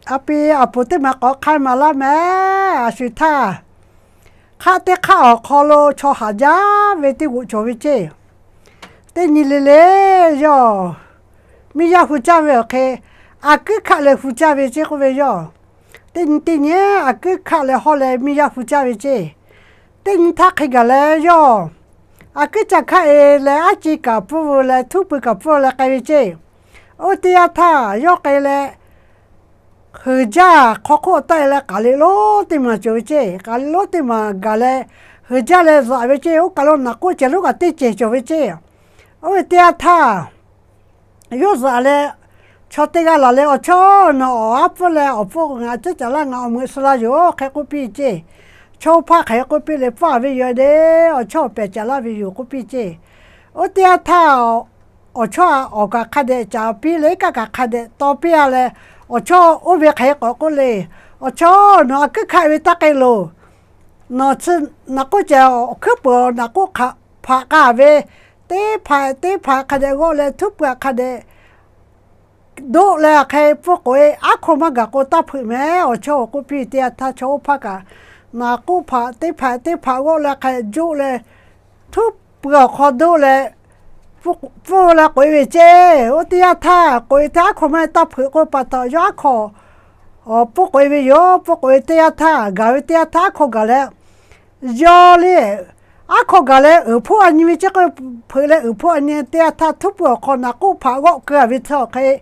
A pi a poˍ teˇ maˬ k'awꞈ hk'a maˍ laˇ mehˍ. A shu htaˇ, hk'aˆ teˇ hk'aˆ awˬ hk'aw lo chaw haˍ jaˇ ve teˇ g'oꞈ cawˬ ve ceˇ. Teˇ nyi le le yawˇ miˇ yaˇ hu caˇ ve awˬ hk'e, a kuiˉ hkaˆ leh hu caˇ ve ceˇ k'oˆ ve yawˇ. Teˇ nyi teˇ nyi a kuiˉ hkaˆ leh hawˇ leh miˇ yaˇ hu caˇ ve ceˇ. Teˇ nyi htaˇ hk'e gaˬ leh yawˇ a kuiˉ ca hkaˆ e leh aˉ ci kaꞈ pfuhˇ leh htuˉ pui kaꞈ pfuhˇ leh k'ai ve ceˇ. Oˇ teˇ yanˇ htaˇ yawˇ k'ai leh, heuˬ jaˇ hk'aw hk'oˆ taˆ e leh k'aˍ liꞈ lonˉ teˇ maˬ cawˬ ve ceˇ. K'aˍ liꞈ lonˉ teˇ maˬ gaˬ leh heuˬ jaˇ leh zaꞈ ve ceˇ. Oˇ kaˬ lo naꞈ k'oˆ cehˬ lonˉ kaꞈ teˇ cehˬ cawˬ ve ceˇ. Oˇ ve teˇ yanˇ htaˇ yawˇ zaꞈ leh, chaw teˇ g'aˇ laˬ leh, Awˬ chawˇ, nawˬ awˬ aˉ pfuhˇ leh awˬ pfuhˇ ngaˬ ciˉ caˍ laˇ, ngaˬ awˬ meuꞈ suh laˇ yoˬ, hk'e k'oˆ piˇ ceˇ. Chaw oˇ hpaˇ hk'e k'oˆ piˇ leh, Pfuhˇ ve yoˬ de, awˬ chawˇ awˬ pehˬ caˍ laˇ ve yoˬ k'oˆ piˇ ceˇ. Oˇ teˇ yanˇ htaˇ awˬ chawˇ a awˬ kaꞈ hk'a dehꞈ caˍ piˇ leh, iˉ kaˆ kaꞈ hk'a dehꞈ taw piˇ a leh, Awˬ chawˇ oˇ ve hk'e k'awꞈ k'oˆ le, Awˬ chawˇ, nawˬ a kuiˉ hkaˆ ve taˇ k'ai loˬ. Nawˬ chi naꞈ k'oˆ cehˬ awˬ hkuiˉ peuˬ naꞈ k'oˆ hpaꞈ k'a ve, teˇ hpaˍ teˇ hpaˍ hk'a dehꞈ g'awˆ leh htuˉ pui hk'a dehꞈ doˆ leh hk'e pfuhˇ k'oꞈ e, aˉ hkaw maˇ gaˬ k'o taˇ hpeuꞈ mehˍ. Awˬ chawˇ k'oˆ piˇ teˇ yanˇ htaˇ chaw oˇ hpaˇ kaꞈ naꞈ k'oˆ hpaꞈ teˇ hpaˍ teˇ hpaˍ g'awˆ leh hk'a joˆ leh htuˉ pui awˬ hk'aw doˆ leh pfuhˇ leh k'oꞈ e ve ceˇ. Oˇ teˇ yanˇ htaˇ k'oꞈ e teˇ aˉ hkaw maˇ taˇ hpeuꞈ k'o pa taw, yawˇ aˉ hkaw pfuhˇ k'oꞈ e ve yoˬ. Pfuhˇ k'oꞈ e teˇ yanˇ htaˇ gaˬ ve teˇ yanˇ htaˇ aˉ hkaw gaˬ leh, yawˇ le aˉ hkaw gaˬ leh uiˍ hpoˆ a nyi ve ceˇ k'o, hpeuꞈ leh uiˍ hpoˆ a nyi teˇ yanˇ htaˇ htuˉ pui awˬ hk'aw naꞈ k'oˆ hpaꞈ g'awˆ keu a ve tcuh awˬ hk'e,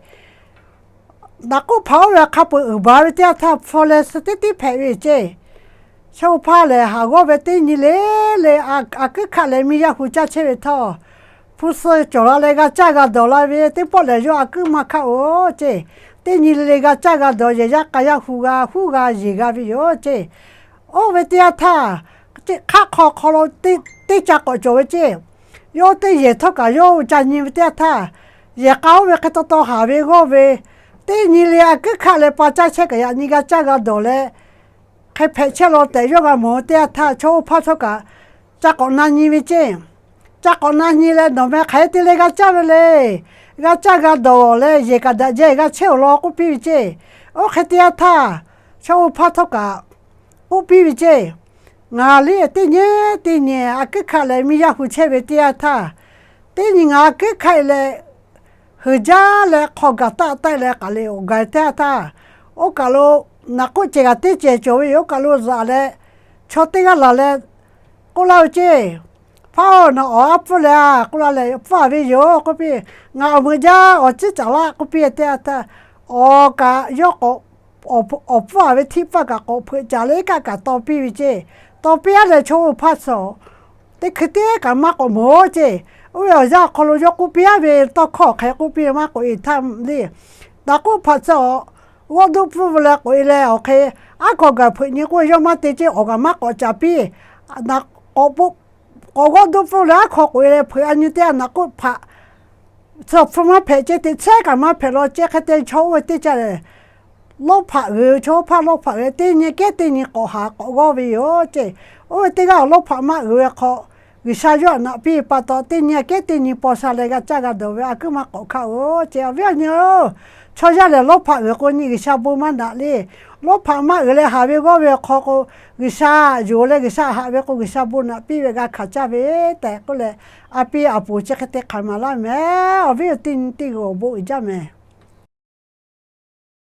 naꞈ k'oˆ hpaꞈ oˇ ve hk'a peu-eˬ uiˍ baˬ ve teˇ yanˇ htaˇ hpfuhˇ leh suh tiˉ tiˉ hpehꞈ ve ceˇ. Chaw oˇ hpaˇ lehˬ haˍ g'awˇ ve teˇ nyi le le a kuiˉ hkaˆ leh miˇ yaˇ hu caˇ chehˇ ve htawˇ, hpu suh cawˬ la leh g'a caˇ g'a dawˬ la ve teˇ pawˆ lehˬ, yawˇ a kuiˉ maˇ hkaˆ oˬ ceˇ. Teˇ nyi le le g'a caˇ g'a dawˬ, yehˬ yaˇ k'a yaˇ hu g'a huˉ g'a yeˬ g'a ve yoˬ ceˇ. Oˇ ve teˇ yanˇ htaˇ, hk'aˆ hk'aw hk'aw lo teˇ ca k'awꞈ cawˬ ve ceˇ. Yawˇ teˇ yehˬ htawˇ kaꞈ yawˇ ca nyi ve teˇ yanˇ htaˇ, yehˬ k'a oˇ ve hk'e taw taw haˍ ve g'awˇ ve, teˇ nyi le a kuiˉ hkaˆ leh pa caˇ chehˇ kaꞈ yaꞈ nyi g'a caˇ g'a dawˬ leh, hk'e hpehꞈ chehˇ law tehꞈ yawˇ g'a mawˬ ve teˇ yanˇ htaˇ, chaw oˇ hpaˇ htawˇ kaꞈ ca k'awꞈ na nyi ve ceˇ. Ca k'awꞈ na nyi leh, Nawˬ meh hk'aˬ hk'e te leh g'a caˇ ve le. G'a caˇ g'a dawˬ leh yehˬ kaꞈ daꞈ jehˇ g'a chehˇ awˬ lawn k'oˆ piˇ ve ceˇ. Oˇ hk'e teˇ yanˇ htaˇ, chaw oˇ hpaˇ htawˇ kaꞈ k'oˆ piˇ ve ceˇ. Ngaˬ liˇ teˇ nyi teˇ nyi a kuiˉ hkaˆ leh miˇ yaˇ hu chehˇ ve teˇ yanˇ htaˇ, teˇ nyi ngaˬ a kuiˉ hkaˆ e leh, heuˬ jaˇ leh hk'aw gaˬ taˆ taˆ leh k'aˍ liꞈ awˬ gaˬ teˇ yanˇ htaˇ, oˇ kaˬ lo naꞈ k'oˆ cehˬ kaꞈ teˇ cehˬ cawˬ ve yoˬ. Oˇ kaˬ lo zaꞈ leh, chaw teˇ g'aˇ laˬ leh k'oˆ laˇ ve ceˇ. Hpaˇ-oˬ, nawˬ awˬ aˉ pfuhˇ leh a k'oˆ laˇ leh, Pfuhˇ a ve yoˬ k'oˆ piˇ. Ngaˬ awˬ meuꞈ jaˇ awˬ ciˉ caˍ laˇ k'oˆ piˇ teˇ yanˇ htaˇ, awˬ kaꞈ yawˇ awˬ pfuhˇ a ve htiˇ pfuhˇ kaꞈ k'awꞈ hpeuꞈ caˍ leh iˉ kaˆ kaꞈ taw piˇ ve ceˇ. Taw piˇ a leh chaw oˇ hpaˇ suh teˇ hkui teˇ kaꞈ maˇ k'awꞈ mawˬ ceˇ. Oˇ ve awˬ yanˇ awˬ hk'aw lo yawˇ k'oˆ piˇ a ve tawˇ hkawˇ hk'e k'oˆ piˇ maˇ k'oꞈ e htaˇ le, naꞈ k'oˆ hpaꞈ tcuh awˬ g'awˇ duˆ pfuhˇ leh k'oꞈ e leh awˬ hk'e, aˉ hkaw gaˬ hpeuꞈ nyi k'oˆ ve yawˇ maˇ te ceˇ. Awˬ kaꞈ maˇ k'awꞈ caˍ piˇ. K'awꞈ g'awˇ duˆ pfuhˇ leh aˉ hkaw k'oꞈ e leh hpeuꞈ a nyi teˇ yanˇ naꞈ k'oˆ hpaꞈ tcuh awˬ hpfuhˇ maˇ hpehꞈ ceˇ. Teꞈ chehˇ kaꞈ maˇ hpehꞈ law ceˇ. Hk'e te chaw oˇ ve teˇ caˇ lehˬ, lawˇ hpaꞈ g'uiˬ ve, chaw oˇ hpaˇ lawˇ hpaꞈ g'uiˬ ve teˇ nyi kehˉ teˇ nyi k'awꞈ haˍ k'awꞈ g'awˇ ve yoˬ ceˇ. Oˇ ve teˇ g'aˇ awˬ lawˇ hpaꞈ maˇ g'uiˬ ve hk'aw, G'uiˬsha yawˇ htaꞈ naꞈ piˇ pa taw, teˇ nyi kehˉ teˇ nyi paw sha leh g'a caˇ g'a dawˬ ve a kuiˉ maˇ k'awꞈ hkaˆ oˬ ceˇ. Awˬ viˉ awˬ nyi-oˬ, chaw yaˇ lehˬ lawˇ hpaꞈ g'uiˬ k'o nyi G'uiˬsha bon maˇ naꞈ le. Lawˇ hpaꞈ maˇ g'uiˬ leh haˍ ve g'awˇ ve awˬ hk'aw k'o, G'uiˬsha yonˍ leh G'uiˬsha haꞈ ve k'o, G'uiˬsha bon naꞈ piˇ ve g'a hkanˍ caˇ ve tehꞈ k'oˆ leh, a piˇ a poˍ chi hk'e te hk'aˬ maˍ laˇ mehˍ. Awˬ viˉ awˬ nyi teˇ g'aˇ awˬ bon uiˍ jaˇ mehˍ.